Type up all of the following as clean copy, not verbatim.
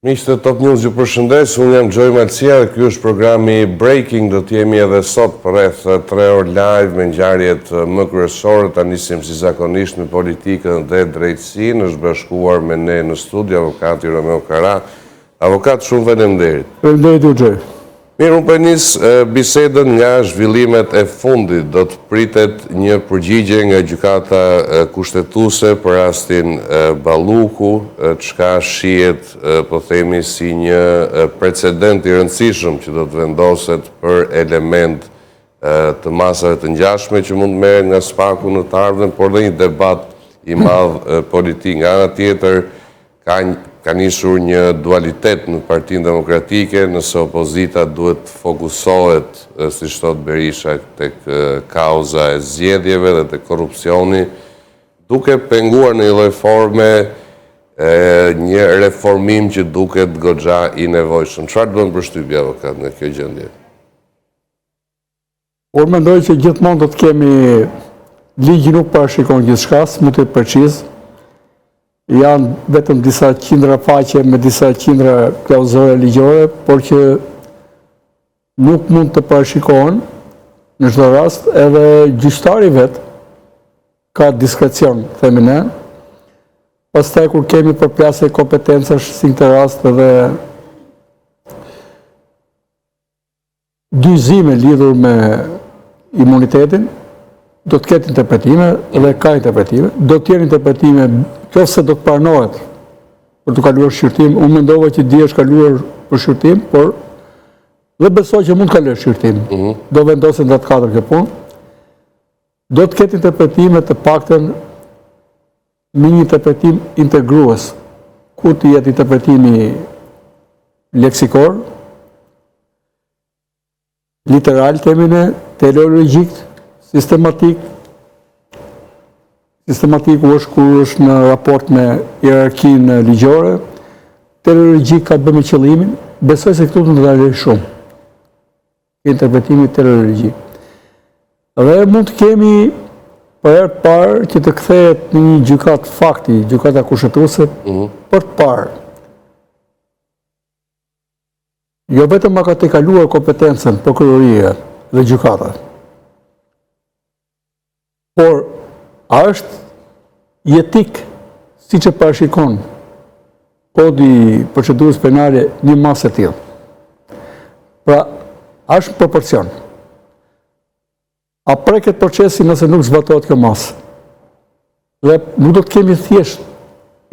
Miq të Top News ju përshëndes, unë jam Xhoi Malësia dhe ky është programi Breaking, do të jemi edhe sot për rreth 3 orë live me ngjarjet më kryesore, ta nisim si zakonisht me politikën dhe drejtësinë, është bashkuar me ne në studio avokati Romeo Kara. Avokat, shumë faleminderit. Faleminderit ju Xhoi. Mirë, unë po e nis bisedën nga zhvillimet e fundit. Do të pritet një përgjigje nga Gjykata Kushtetuese për rastin Balluku, çka shihet, po themi, si një precedent i rëndësishëm që do të vendoset për element të masave të ngjashme që mund të merren nga SPAK-u në të ardhmen, por dhe një debat i madh politik. Nga ana tjetër, Ka ka nisur një dualitet në Partinë Demokratike, nëse opozita duhet të fokusohet, siç thotë Berisha, tek kauza e zgjedhjeve dhe tek korrupsioni, duke penguar në një lloj forme një reformim që duket goxha i nevojshëm. Çfarë të bën përshtypje avokat nga kjo gjendje? Unë mendoj që gjithmonë do të kemi ligji nuk parashikon gjithçka, s'mund të jetë preciz. Janë vetëm disa qindra faqe me disa qindra klauzole ligjore, por që nuk mund të parashikohen në çdo rast edhe gjyqtari vetë ka diskrecion, themi ne. Pastaj kur kemi përplasje kompetencash si në këtë rast edhe Dyzime lidhur me imunitetin, do të ketë interpretime dhe ka interpretime, do të jenë interpretime, qoftë se do të pranohet për t'u kaluar shqyrtim, unë mendova që dje është kaluar për shqyrtim, por dhe besoj që mund të kalojë shqyrtim, mhm. do vendoset në datë 4 kjo punë, do të ketë interpretime të paktën me një interpretim integrues, ku të jetë interpretimi leksikor, literal themi ne, teleologjik, sistematik, sistematiku është kur është në raport me hierarkinë ligjore, teleologjik ka të bëjë me qëllimin, besoj se këtu do të dalë shumë interpretimi teleologjik. Dhe mund të kemi për herë të parë që të kthehet në një gjykatë fakti, gjykata kushtetuese, mhm. për të parë. Jo vetëm a ka tejkaluar kompetencën prokuroria dhe gjykata, por a është jetik siç e parashikon kodi i procedurës penale një masë e tillë. Pra, a është në proporcion? A preket procesi nëse nuk zbatohet kjo masë? Dhe nuk do të kemi thjesht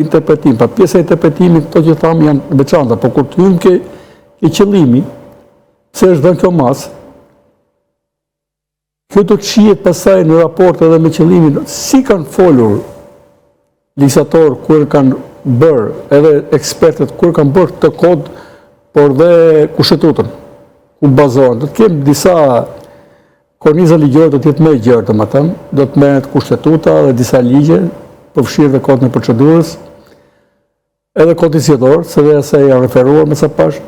interpretim, pra pjesa e interpretimit këto që thamë janë të veçanta, por kur të hyjmë ke, ke qëllimi, pse është dhënë kjo masë, kjo do të shihet pastaj në raport edhe me qëllimin, si kanë folur legjislatorët kur kanë bërë, edhe ekspertët kur kanë bërë këtë kod, por dhe kushtetutën, ku bazohen. Do të kemi disa korniza ligjore do të jetë më e gjerë, domethënë, do të merret kushtetuta dhe disa ligje, përfshirë dhe kodin e procedurës, edhe kodi zgjedhor, se dhe asaj janë referuar me sa pashë,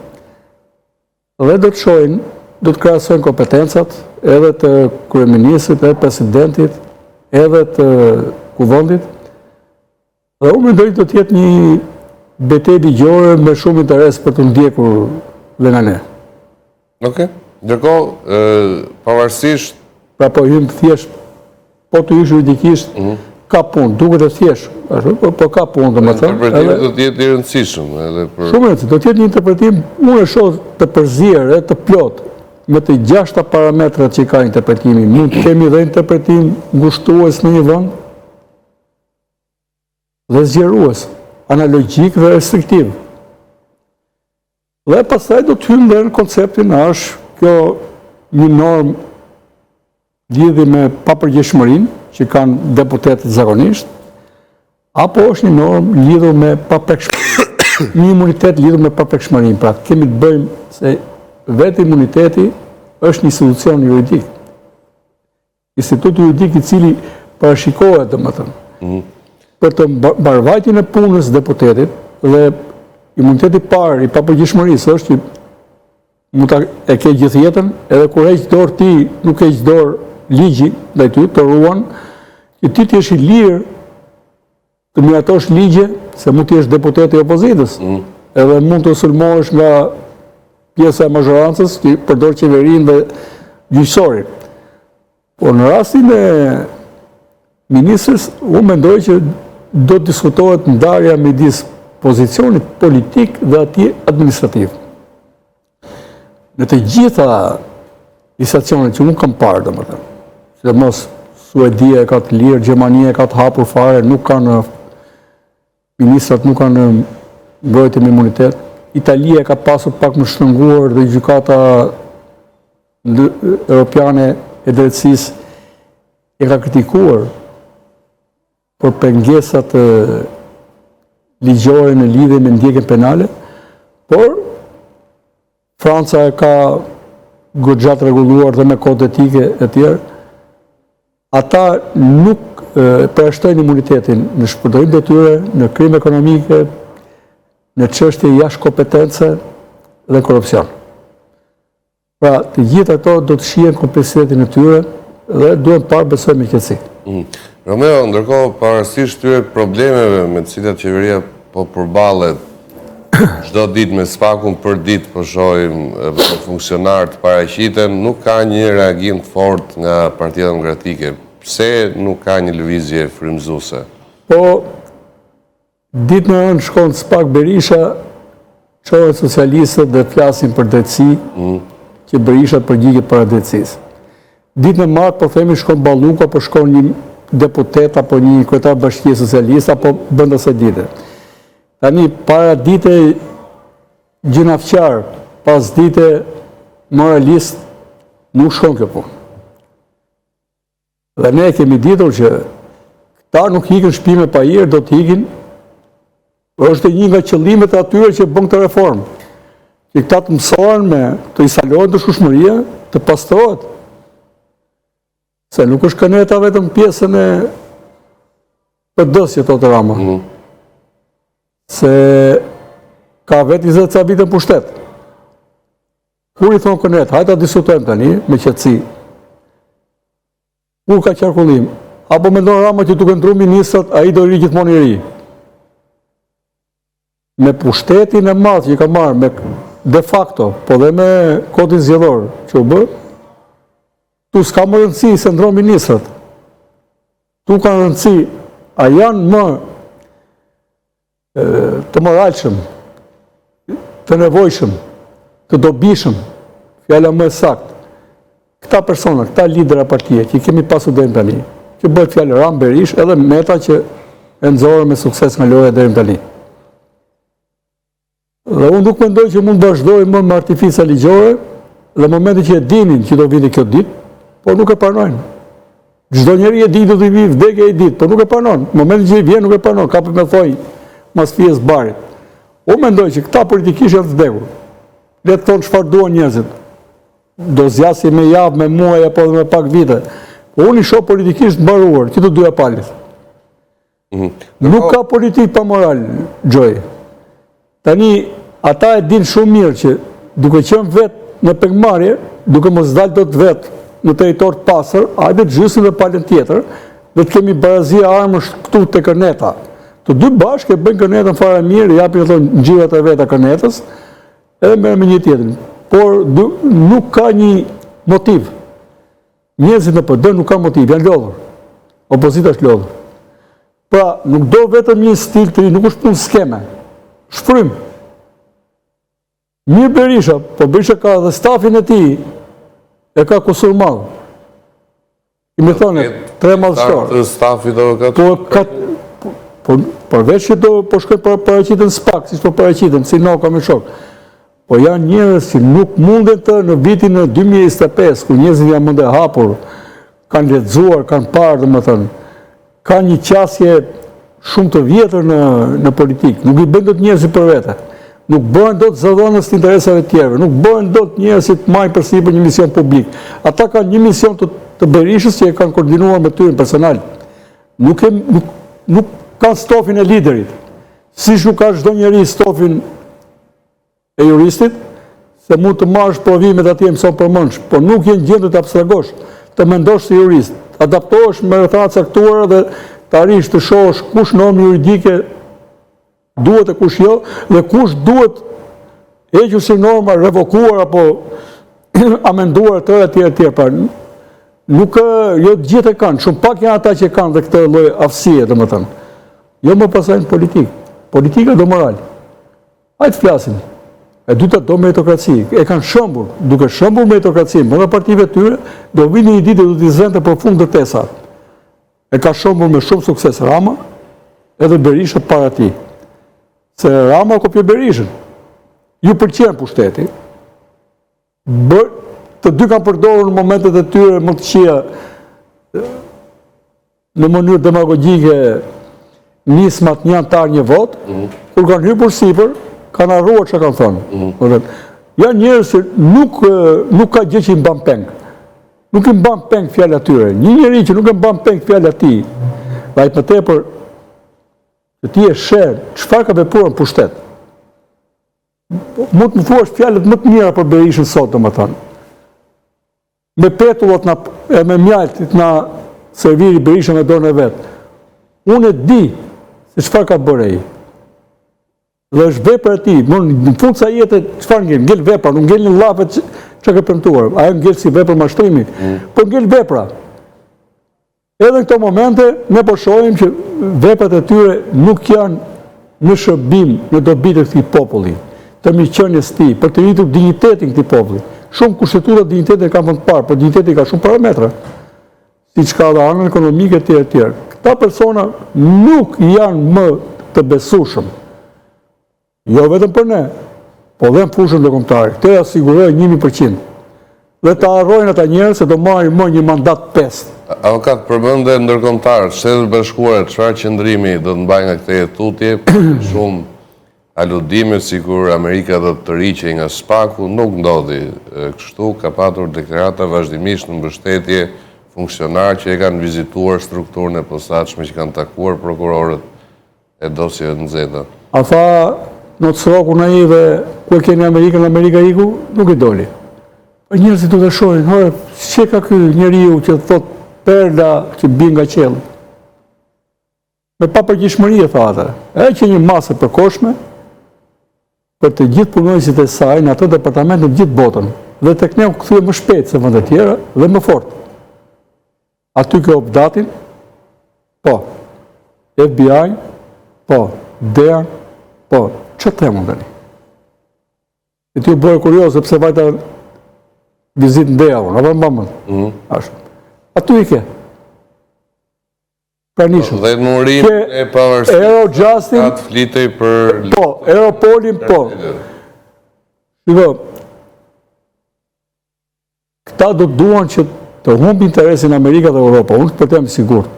dhe do të shohin, do të krahasojnë kompetencat edhe të kryeministrit, edhe presidentit, edhe të kuvendit, dhe unë mendoj do të jetë një betejë ligjore me shumë interes për të ndjekur dhe nga ne. Okej. Ndërkohë, pavarësisht Pra po hyjmë thjesht, po të hysh juridikisht, mhm. ka punë, duket e thjeshtë, ashtu, po, po ka punë, domethënë. Interpretimi do të jetë i rëndësishëm edhe për Shumë rëndësishëm, do të jetë një interpretim, unë e shoh të përzier e të plotë me të gjashta parametrat që ka interpretimi. Mund të kemi dhe interpretim ngushtues në një vend dhe zgjerues, analogjik dhe restriktiv. Dhe pastaj do të hyjmë dhe në konceptin a është kjo një normë lidhur me papërgjegjshmërinë që kanë deputetët zakonisht, apo është një normë lidhur me paprekshmërinë, një imunitet lidhur me paprekshmërinë. Pra kemi të bëjmë se vetë imuniteti është një institucion juridik. Institut juridik i cili parashikohet, domethënë, mhm. për të mbarëvajtjen e punës deputetit dhe imuniteti i parë i papërgjegjshmërisë është që mund ta e ke gjithë jetën, edhe kur heq dorë ti, nuk heq dorë ligji ndaj ty, të ruan, që ti të jesh i lirë të miratosh ligje, se mund të jesh deputet i opozitës. Mm. edhe mund të sulmohesh nga pjesa e mazhorancës që përdor qeverinë dhe gjyqësorin. Por në rastin e ministres, unë mendoj që do të diskutohet ndarja midis pozicionit politik dhe atij administrativ. Në të gjitha legjislacionet që unë kam parë, domethënë, sidomos Suedia e ka të lirë, Gjermania e ka të hapur fare, nuk kanë ministrat nuk kanë mbrojtje me imunitet. Italia e ka pasur pak më shtrënguar dhe gjykata europiane e drejtësisë e ka kritikuar për pengesat ligjore në lidhje me ndjekjen penale, por Franca e ka goxha të rregulluar dhe me kod etike e tjerë. Ata nuk përjashtojnë imunitetin në shpërdorim detyre, në krime ekonomike, në çështje jashtë kompetence dhe korrupsion. Pra, të gjitha ato do të shihen kompleksitetin e tyre dhe duhen parë besoj me qetësi. Mm. Romeo, ndërkohë, pavarësisht këtyre problemeve me të cilat qeveria po përballet çdo ditë me SPAK-un për ditë po shohim funksionarë të paraqiten, nuk ka një reagim të fortë nga Partia Demokratike. Pse nuk ka një lëvizje frymëzuese? Po, Ditën e hënë shkon SPAK Berisha, çohen socialistët dhe flasin për drejtësi, mm. që Berisha të përgjigjet para drejtësisë. Ditën e martë po themi shkon Balluku apo shkon një deputet apo një kryetar bashkie socialist apo brenda asaj dite. Tani para dite gjynafqar, pas dite moralist, nuk shkon kjo punë. Dhe ne e kemi ditur që këta nuk ikin shpi me pahir, do të ikin, është një nga qëllimet e atyre që bën këtë reformë. Që këta të mësohen me të instalohet ndëshkueshmëria, të pastrohet. Se nuk është këneta vetëm pjesën e PD-së që thotë Rama. Mm. Se ka vetë 20 ca vite në pushtet. Kur i thonë kënetë, hajde ta diskutojmë tani, me qetësi. Kur ka qarkullim, apo mendon Rama që duke ndru ministrat, ai do rri gjithmonë i ri. Me pushtetin e madh që ka marrë, me de facto, po dhe me kodin zgjedhor që u bë, tu s'ka më rëndësi se ndron ministrat. Tu ka rëndësi, a janë më të moralshëm, të nevojshëm, të dobishëm, fjala më e saktë, këta persona, këta lidera partie që i kemi pasur deri tani, që bëhet fjalë Ramë Berishë edhe Meta që e nxorën me sukses nga loja deri tani. Dhe unë nuk mendoj që mund të vazhdojë më me artifica ligjore dhe momentin që e dinin që do vinte kjo ditë, por nuk e pranojnë. Çdo njeri e di do të vijë vdekja një ditë, por nuk e pranon. Momentin që i vjen nuk e pranon, kapet me thonj mas fijes barit. Unë mendoj që këta politikisht janë të vdekur. Le të thonë çfarë duan njerëzit. Do zgjasi me javë, me muaj apo edhe me pak vite. Po unë i shoh politikisht mbaruar, që të dyja palët. Mhm. Nuk ka politikë pa moral, Gjoj. Tani, ata e dinë shumë mirë që duke qenë vetë në pengmarrje, duke mos dalë dot vetë në territor të pastër, hajde të zhysim dhe palën tjetër, dhe të kemi barazi armësh këtu te këneta. Të dy bashkë e bëjnë kënetën fare mirë, japin ato ngjyrat e veta kënetës, edhe merren me njëri-tjetrin. Por nuk ka një motiv. Njerëzit në PD nuk kanë motiv, janë lodhur. Opozita është lodhur. Pra, nuk do vetëm një stil të ri, nuk është punë skeme. Është frymë. Mirë Berisha, po Berisha ka dhe stafin e tij, e ka kusur të madh. I me thonë, tre madhështorë. Të stafi do ka Po, ka, po, përveç që do po shkojnë për paraqiten SPAK, siç po paraqiten, si Noka me shokë. Po janë njerëz që nuk munden të në vitin 2025, ku njerëzit janë mendjehapur, kanë lexuar, kanë parë, domethënë, kanë një qasje shumë të vjetër në, në politikë, nuk i bëjnë dot njerëzit për vete, nuk bëhen dot zëdhënës të interesave të tjerëve, nuk bëhen dot njerëz që të marrin përsipër një mision publik. Ata kanë një mision të, të Berishës që e kanë koordinuar me tyre personal. Nuk, e, nuk, nuk kanë stofin e liderit. Siç nuk ka çdo njeri stofin e juristit, se mund të marrësh provimet atje mëson përmendsh, por nuk je në gjendje të abstragosh, të mendosh si jurist, të adaptohesh me rrethana të caktuara dhe të arrish të shohësh kush normë juridike. duhet e kush jo, dhe kush duhet hequr si norma, revokuar apo amenduar të e tjerë e tjerë. Pra, nuk, jo të gjithë e kanë, shumë pak janë ata që kanë dhe këtë lloj aftësie, domethënë. Jo më pastaj në politikë. Politika do moral. Hajt flasim. E dyta do meritokraci. E kanë shembur, duke shembur meritokracinë, brenda partive tyre, do vijë një ditë dhe do t'i zente për fund ndërtesa. E ka shembur me shumë sukses Rama, edhe Berisha para tij. Se Rama kopjoi Berishën. Ju pëlqen pushteti. Bër, të dy kanë përdorur në momentet e tyre më të këqija në mënyrë demagogjike nismat një anëtar një votë, mhm. kur kanë hypur sipër, kanë harruar çka kanë thënë. Mm Janë njerëz që nuk, nuk ka gjë që i mban peng. Nuk i mban peng fjala e tyre. Një njeri që nuk e mban peng fjala e tij, dhe aq më tepër, që ti e sheh çfarë ka vepruar në pushtet. Mund të më thuash fjalët më të mira për Berishën sot, domethënë. Me petullat na, e me mjaltë na serviri Berisha me dorën e vet. Unë e di se çfarë ka bërë ai. Dhe është vepra e tij, më në fund sa jetë çfarë ngel? Ngel vepra, nuk ngelin llafet që ka premtuar. Ajo ngel si vepër mashtrimi, mm. po ngel vepra. Edhe në këto momente ne po shohim që veprat e tyre nuk janë në shërbim, në dobi të këtij populli, të mirëqenies së tij, për të rritur dinjitetin këtij populli. Shumë kushtetuta dinjitetin e kanë vënë të parë, por dinjiteti ka shumë parametra, siç ka dhe anën ekonomike etj etj. Këta persona nuk janë më të besueshëm. Jo vetëm për ne, po dhe në fushën ndërkombëtare. Këtë ja siguroj 1000%. Dhe ta harrojnë ata njerëz se do marrin më një mandat pestë. Avokat, përmende ndërkombëtarët, Shtetet e Bashkuara, çfarë qëndrimi do të mbajnë nga këtej e tutje, shumë aludime sikur Amerika do të tërhiqej nga SPAK-u, nuk ndodhi kështu, ka patur deklarata vazhdimisht në mbështetje funksionarë që e kanë vizituar strukturën e posaçme që kanë takuar prokurorët e dosjeve të nxehta. A tha Noc Rroku naive, ku e keni Amerikën, Amerika iku, nuk i doli. Po njerëzit do të shohin, hore, ç'e ka ky njeriu që thot perla që bien nga qielli. Me papërgjegjshmëri e tha atë. E që një masë e përkohshme për të gjithë punonjësit e saj në atë departament në gjithë botën. Dhe tek ne u kthye më shpejt se vendet e tjera dhe më fort. Aty ke OPDAT-in? Po. FBI? Po. DEA? Po. Ç'të them unë tani? E ti u bëre kurioz sepse vajta vizitë në DEA unë, apo më mend? Mm. Ashtu. Aty i ke. Pranishëm. Dhe në urim e pavarësisë. Eurojustin. Atë flitej për... Po, Europolin, po. Shiko, Këta do të duan që të humb interesin Amerika dhe Europa. Unë për të jam sigurt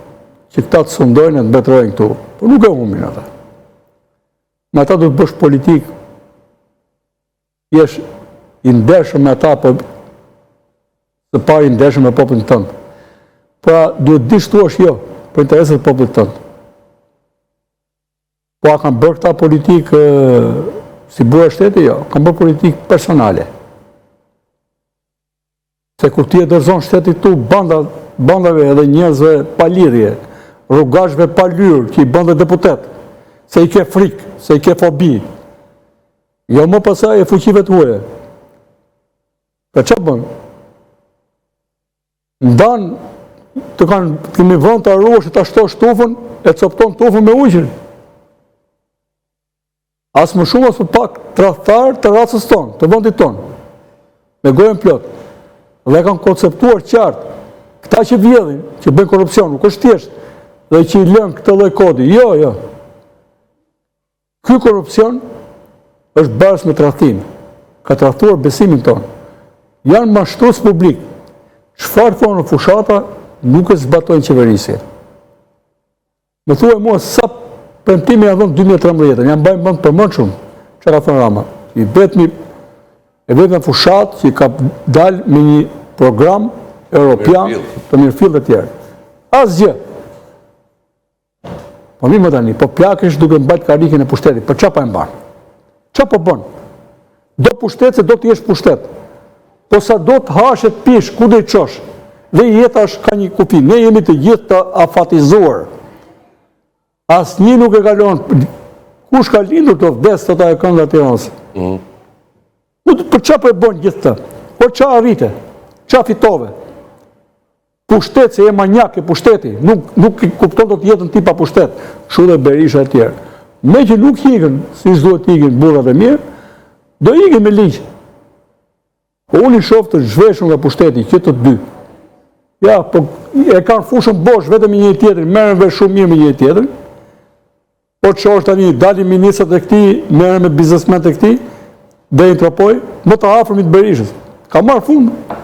që këta të sundojnë e të mbretërojnë këtu. Por nuk e humbin ata. Me ata do të bësh politikë, jesh i ndershëm me ata, po së pari i ndershëm me popullin tënd. Pra, duhet dish të thuash jo për interesat e popullit tënd. Po a kanë bërë këta politikë si burra shteti? Jo, kanë bërë politikë personale. Se kur ti e dorëzon shtetin tu banda, bandave edhe njerëzve pa lidhje, rrugashve pa lyrë, që i bën dhe deputet, se i ke frikë, se i ke fobi, jo më pastaj e fuqive të huaja. Pra ça bën? Ndan të kanë të kemi vënë ta ruash e ta shtosh tufën, e copton tufën me ujqër. As më shumë as më pak tradhtar të racës tonë, të vendit tonë. Me gojën plot. Dhe kanë konceptuar qartë këta që vjedhin, që bëjnë korrupsion, nuk është thjesht dhe që i lënë këtë lloj kodi. Jo, jo. Ky korrupsion është baras me tradhtinë. Ka tradhtuar besimin tonë. Janë mashtrues publik. Çfarë thonë në fushata, nuk e zbatojnë qeverisje. Më thuaj mua sa premtime janë dhënë 2013-ën, ja mbaj mend përmendshëm, çka ka thënë Rama. I vetmi e vetmja fushatë që ka dalë me një program europian të mirëfilltë e tjerë. Asgjë. Po mirë më tani, po plakesh duke mbajt karriken e pushtetit, për ça po e mban? Ça po bën? Do pushtet se do të jesh pushtet. Po sa do të hash e të pish, ku do i çosh? Dhe jeta është ka një kufi. Ne jemi të gjithë të afatizuar. Asnjë nuk e kalon. Kush ka lindur do vdes, thotë ajo kënga e Tiranës. Mm. Për ça po e bën gjithë këtë? Po ça arrite? Ça fitove? Pushtet se je manjak e pushteti, nuk, nuk kupton dot jetën ti pa pushtet, kështu dhe Berisha e tjerë. Meqë nuk ikën, siç duhet të ikin burrat e mirë, do ikin me ligj. Po unë i shof të zhveshur nga pushteti, që të dy. Ja, po e kanë fushën bosh vetëm me njëri-tjetrin, merren vesh shumë mirë me njëri-tjetrin. Po të shohësh tani, dalin ministrat e këtij, merren me biznesmenët e këtij, dhe në Tropojë, më të afërmit Berishës. Ka marrë fund.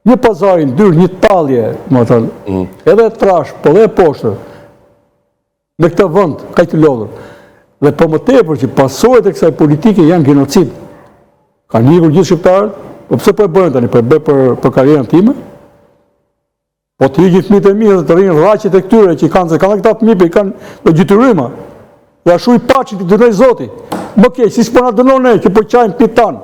Një pazar i ndyrë, një tallje, domethënë, mm. edhe e trashë, po dhe e poshtër, me këtë vend, kaq të lodhur. Dhe po më tepër që pasojat e kësaj politike janë genocid. Kanë ikur gjithë shqiptarët, po pse po e bëjnë tani, po e bëj për, për karrierën time? Po të ikin fëmijët e mi dhe të rrinë rraqet e këtyre që kanë, se kanë këta fëmijë, po i kanë në gjytyryma. Dhe ashtu i paçin t'i dënojë Zoti. Më keq, si s'po na dënon ne, që po qajmë fëmijët tanë,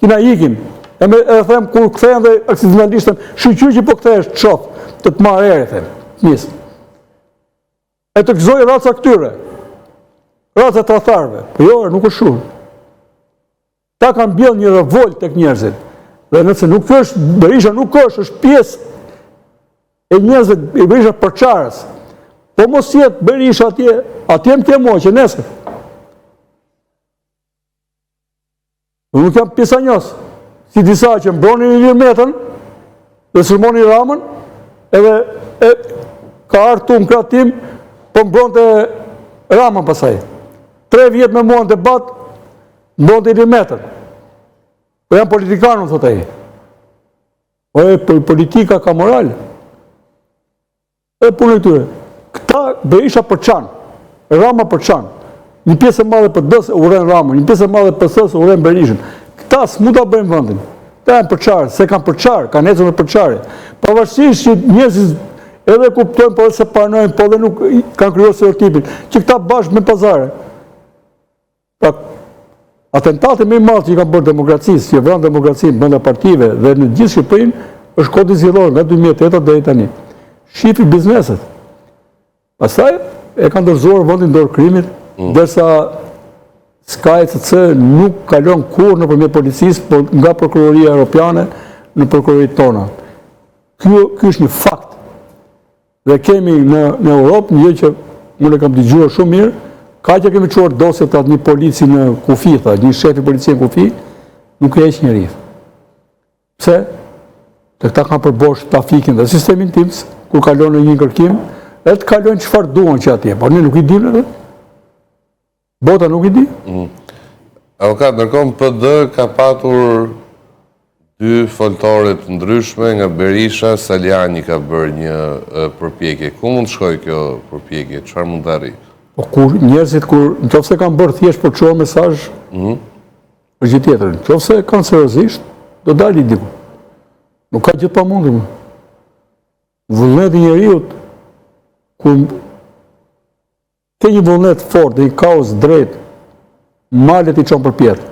që na ikin. E me e them, kur kthehen dhe aksidentalisht, shyqyr që po kthehesh, të shof, të të marrë erë, them, nis. E të gëzojë raca këtyre, raca tradhtarëve. Po jo, nuk është shumë. Ta kanë mbjellë një revoltë tek njerëzit. Dhe nëse nuk është, Berisha nuk është, është pjesë e njerëzve, e Berisha përçarës. Po mos jetë Berisha atje, atje më ke mua që nesër. Unë nuk jam pisanjos, si disa që mbronin Ilir Metën dhe sulmonin Ramën, edhe e, ka ardhur këtu në krah tim, po mbronte Ramën pastaj. Tre vjet me mua në debat, Mbronte Ilir Metën. Po jam politikan, më thotë ai. Po e po politika ka moral. E punë e këtyre. Këta Berisha përçan, Rama përçan. Një pjesë e madhe e PD-së urren Ramën, një pjesë e madhe e PS-së urren Berishën. Këta s'mund ta bëjnë vendin. Këta janë përçarë, se kanë përçarë, kanë ecur me përçarje. Pavarësisht që njerëzit edhe kuptojnë, po edhe s'e pranojnë, po edhe nuk kanë krijuar stereotipin, që këta bashkë me pazare. Pra, atentati më i madh që i kanë bërë demokracisë, që vranë demokracinë brenda partive dhe në gjithë Shqipërinë, është kodi zgjedhor nga 2008 deri tani. Shifi bizneset. Pastaj e kanë dorëzuar vendin dorë krimit, mm. ndërsa SKECC nuk kalon kurrë nëpërmjet policisë, por nga prokuroria europiane në prokuroritë tona. Ky ky është një fakt. Dhe kemi në në Europë një gjë që unë e kam dëgjuar shumë mirë, ka që kemi çuar dosjet atë një polici në kufi, tha, një shefi policie në kufi, nuk e heq njeri. Pse? Se këta kanë për bosh ta fikin dhe sistemin TIMS, kur kalon në një kërkim, edhe të kalojnë çfarë duan që atje, por ne nuk i dimë edhe. Bota nuk i di. Mm. Avokat, ndërkohë PD ka patur dy foltore të ndryshme nga Berisha, Salianji ka bërë një përpjekje. Ku mund të shkojë kjo përpjekje? Çfarë mund të arrijë? Po kur njerëzit kur në qoftë se kanë bërë thjesht për të çuar mesazh, mm -hmm. është gjë tjetër. Në qoftë se kanë seriozisht, do dali diku. Nuk ka gjë të pamundur. Vullneti i njeriut kur Ke një vullnet të fortë dhe një kauzë të drejtë, malet i çon përpjetë.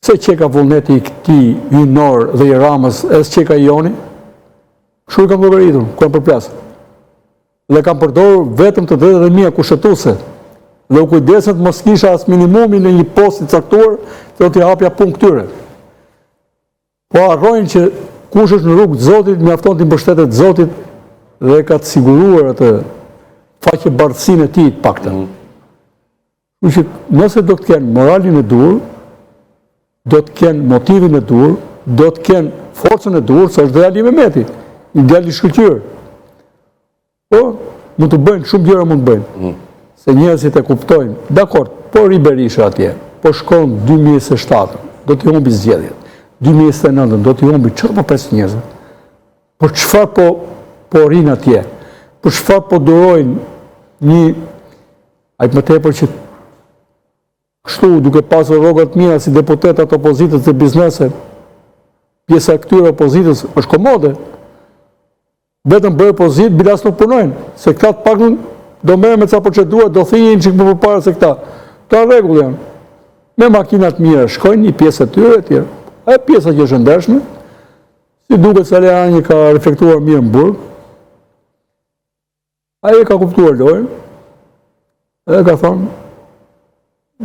Pse qeka vullneti i këtij hyjnor dhe i Ramës e s'qeka i joni? Kështu i kam llogaritur, kur jam përplas. Dhe kam përdorur vetëm të drejtat e mia kushtetuese. Dhe u kujdesën të mos kisha as minimumin e një posti të caktuar, se do t'i hapja punë këtyre. Po harrojnë që kush është në rrugë të Zotit, mjafton t'i mbështetet Zotit dhe ka të siguruar atë faqebardhësinë e tij të paktën. Mm. Kështu që nëse do të kenë moralin e duhur, do të kenë motivin e duhur, do të kenë forcën e duhur, se është dhe Ali Mehmeti, një djalë i shkëlqyer. Po, mund të bëjnë, shumë gjëra mund të bëjnë. Mm. Se njerëzit e kuptojnë. Dakord, po rri Berisha atje, po shkon 2027, do t'i humbi zgjedhjet. 2029, do t'i humbi, çfarë po presin njerëzit? Për çfarë po, po rrinë atje? Për çfarë po durojnë një, aq më tepër që kështu duke pasur rroga të mira si deputetat e opozitës dhe biznese, pjesa e këtyre opozitës është komode. Vetëm bëj opozitë, bile as nuk punojnë, se këta të paktën do merren me ca procedura, do thinjin çik më përpara se këta. Këta rregull janë. Me makina të mira shkojnë një pjesë e tyre etj. Ajo pjesa që është e ndershme, si duket Salianji ka reflektuar mirë në burg. Ai e ka kuptuar lojën. Edhe ka thonë,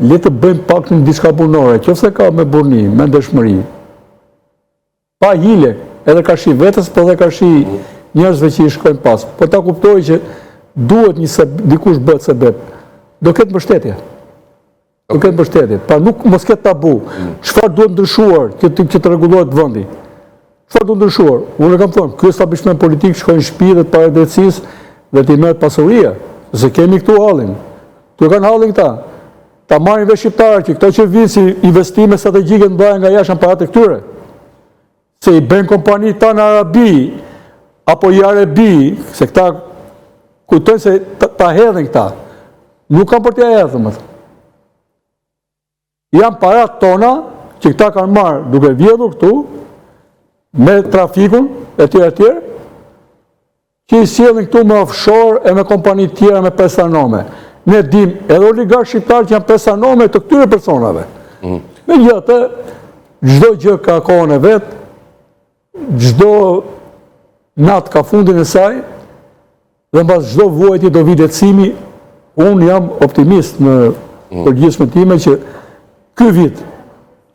le të bëjmë paktën diçka punore, qoftë se ka me burrni, me ndershmëri. Pa hile, edhe karshi vetes, po edhe karshi njerëzve që i shkojnë pas. Po ta kuptojë që duhet një se, dikush bëhet sebep. Do ketë mbështetje. Do ketë mbështetje. Pa nuk mos ketë tabu. Çfarë duhet ndryshuar që të, që të rregullohet vendi? Çfarë duhet ndryshuar? Unë e kam thënë, ky establishment politik shkon në shtëpi dhe të para drejtësisë dhe t'i merret pasuria, se kemi këtu hallin. Këtu kanë hallin këta. Ta marrin vesh shqiptarët që këto që vijnë si investime strategjike të mëdha nga jashtë janë paratë e këtyre. Se i bëjnë kompani ta në Arabi apo i Arabi, se këta kujtojnë se ta, ta hedhin këta. Nuk kanë për t'ia hedhë, domethënë. Janë paratë tona që këta kanë marrë duke vjedhur këtu me trafikun e tjera e tjera, që i sjellin këtu me offshore e me kompani tjera me prestanome. Ne dim edhe oligarkë shqiptarë që janë prestanome të këtyre personave. Mm. Megjithatë, çdo gjë ka kohën e vet, çdo natë ka fundin e saj, dhe mbas çdo vuajtje do vijë lehtësimi, unë jam optimist në mm. përgjithshmen time që ky vit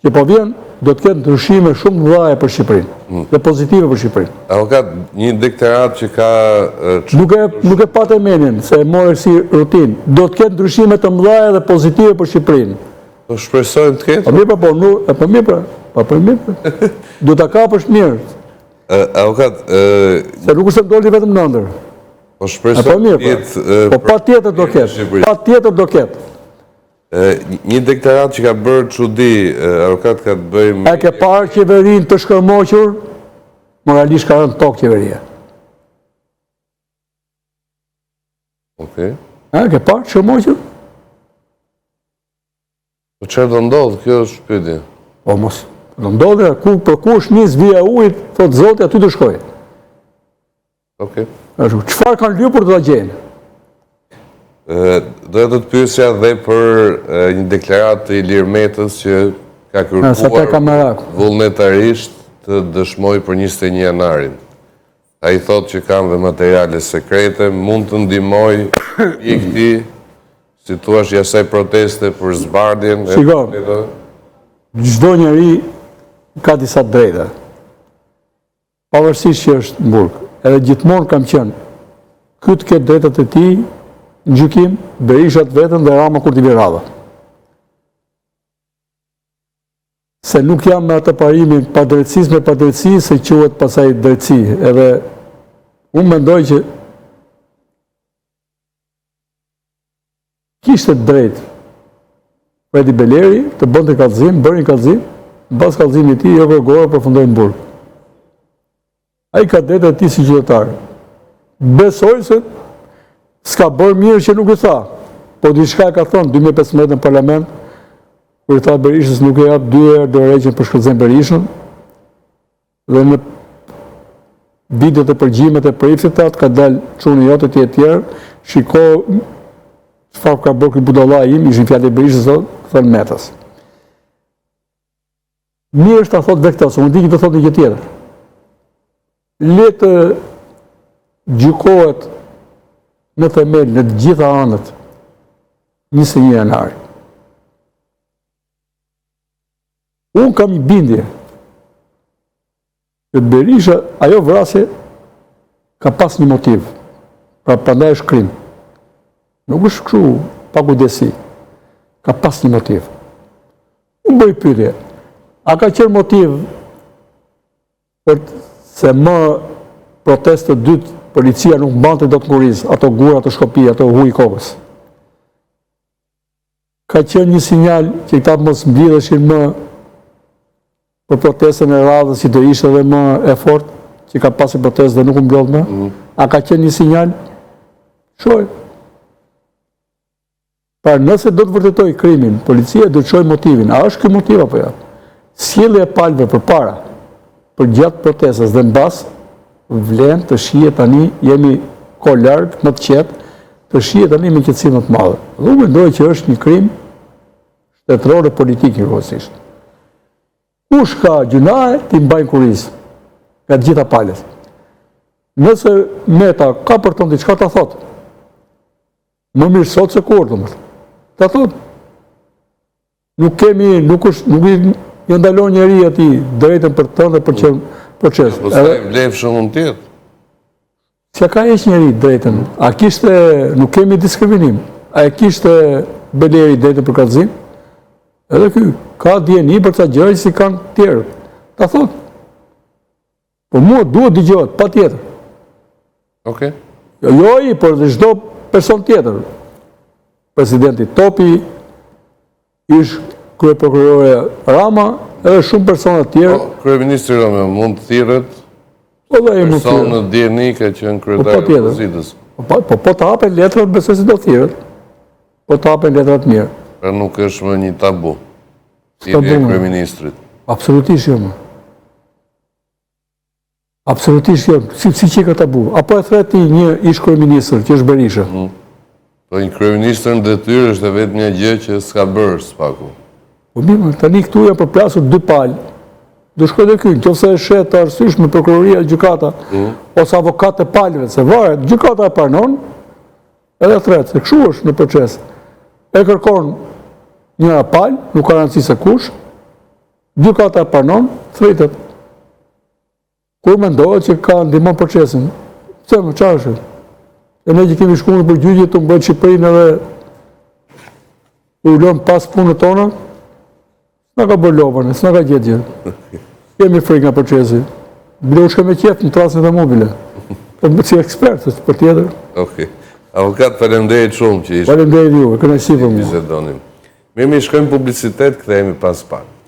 që po vjen do të ketë ndryshime shumë të mëdha për Shqipërinë mm. dhe pozitive për Shqipërinë. Avokat, një deklaratë që ka nuk e nuk e pate mendjen se e more si rutinë. Do të ketë ndryshime të mëdha dhe pozitive për Shqipërinë. Po shpresojmë të ketë. Po mirë po, po nuk, po mirë po. Po po mirë. Po. Do ta kapësh mirë. Avokat, se nuk është se doli vetëm në ëndërr. Po shpresoj po mirë, po. të Po patjetër do ketë. Patjetër do ketë. Një deklaratë që ka bërë çudi, avokat ka të bëjë me... E ke parë qeverinë të shkërmoqur? Moralisht ka rënë tokë qeveria. Okej. E ke parë shkërmoqur? Po çfarë do ndodhë, kjo është pyetja. Po mos, do ndodhë, ku, për ku është nis vija e ujit, thotë Zoti, aty do shkojë. Okej. Ashtu, çfarë kanë lypur do ta gjejnë? Doja të të pyesja dhe për një deklaratë të Ilir Metës që ka kërkuar vullnetarisht të dëshmojë për 21 janarin. Ai thotë që kam dhe materiale sekrete, mund të ndihmojë objekti, si thua, i asaj proteste për zbardhjen e Shiko, çdo njeri ka disa të drejta. Pavarësisht që është në burg, edhe gjithmonë kam qenë, ky të ketë drejtat e tij në gjykim, Berisha të vetën dhe Rama kur t'i vijë radha. Se nuk jam me atë parimin padrejtësisë me padrejtësi, se quhet pastaj drejtësi. Edhe unë mendoj që kishte të drejtë Fredi Beleri të bënte kallëzim, bëri kallëzim, mbas kallëzimit të tij, Jorgo Goro përfundoi në burg. Ai ka drejtat e tij si qytetar. Besoj se s'ka bërë mirë që nuk i tha. Po diçka e ka thënë 2015 në parlament, kur i tha Berishës nuk e jap dy herë dorëheqjen për Shkëlzen Berishën, dhe në videot e përgjimet e priftit atë ka dalë çuni jot e tjerë tjerë, shiko çfarë ka bërë ky budalla im, ishin fjalët e Berishës, thënë Metës. Mirë është ta thotë vetë këtë, se unë di që do thotë një gjë tjetër. Le të gjykohet në themel në të gjitha anët 21 janari. Unë kam një bindje që Berisha, ajo vrasje ka pas një motiv, pra prandaj është krim. Nuk është kështu pakujdesi, ka pas një motiv. Unë bëj pyetje, a ka qenë motiv për se më protestë të dytë policia nuk mbante dot në kurriz, ato gura, ato shkopinj, ato ujë kokës. Ka qenë një sinjal që këta mos mblidheshin më për protestën e radhës që do ishte edhe më e fortë, që ka pasi protestë dhe nuk u mblodh më. Mm. A ka qenë një sinjal? Shohim. Pra nëse do të vërtetojë krimin, policia do të shohë motivin. A është ky motiv apo jo? Sjellja e palëve përpara, përgjatë protestës dhe mbas, vlen të shihet tani, jemi kohë larg, më të qetë, të shihet tani me qetësi më të madhe. Dhe unë mendoj që është një krim shtetëror dhe politik njëkohësisht. Kush ka gjynahe, t'i mbajnë kurriz, nga të gjitha palët. Nëse Meta ka për të thënë diçka ta thotë. Më mirë sot se kurrë, domethënë. Ta thotë. Nuk kemi, nuk është, nuk i ia ndalon njeri atij drejtën për të thënë dhe për të qenë proces. Po sa i vlefshëm mund të jetë? S'ia ka heq njeri drejtën? A kishte, nuk kemi diskriminim, a e kishte Beleri drejtën për kallëzim? Edhe ky, ka dijeni për ca gjëra që s'i kanë tjerët. Ta thotë. Po mua duhet dëgjohet, patjetër. Okej. Jo, jo ai, por dhe çdo person tjetër. Presidenti Topi, ish kryeprokurori Rama, edhe shumë persona të tjerë. Po, kryeministri Rama mund të thirret, po dhe ai mund të thirret. Person në dijeni ka qenë po, kryetar i opozitës. Po, po, po, po të hapen letrat, besoj se do thirret. Po të hapen letrat mirë. Pra nuk është më një tabu. Thirrja e kryeministrit. Absolutisht jo më. Absolutisht jo, si, si qenka tabu? Apo e thërret ti një ish kryeministër, që është Berisha? Mm. Po një kryeministër në detyrë është e vetmja gjë që s'ka bërë SPAK-u. Po mirë, tani këtu janë përplasur dy palë. Do shkojë dhe ky, në qoftë se e sheh të arsyeshme prokuroria, gjykata, mm. ose avokatët e palëve, se varet, gjykata e pranon, edhe thërret, se kështu është në proces. E kërkon njëra palë, nuk ka rëndësi se kush, Gjykata e pranon, thërritet. Kur mendohet që ka ndihmon procesin, pse më çfarë është? E ne që kemi shkuar nëpër gjyqe të mbrojmë Shqipërinë edhe u lëmë pas punët tona, s'na ka bërë lopën, s'na ka gjetë gjë. Kemi frikë nga procesi. Bile u shkoj me qejf në trasën dhe mobile. Po më si ekspert, për tjetër. Okej. Avokat, faleminderit shumë që ishte. Faleminderit ju, kënaqësi për mua. Bisedonim. Mirë, mi shkojmë publicitet, kthehemi pas pak.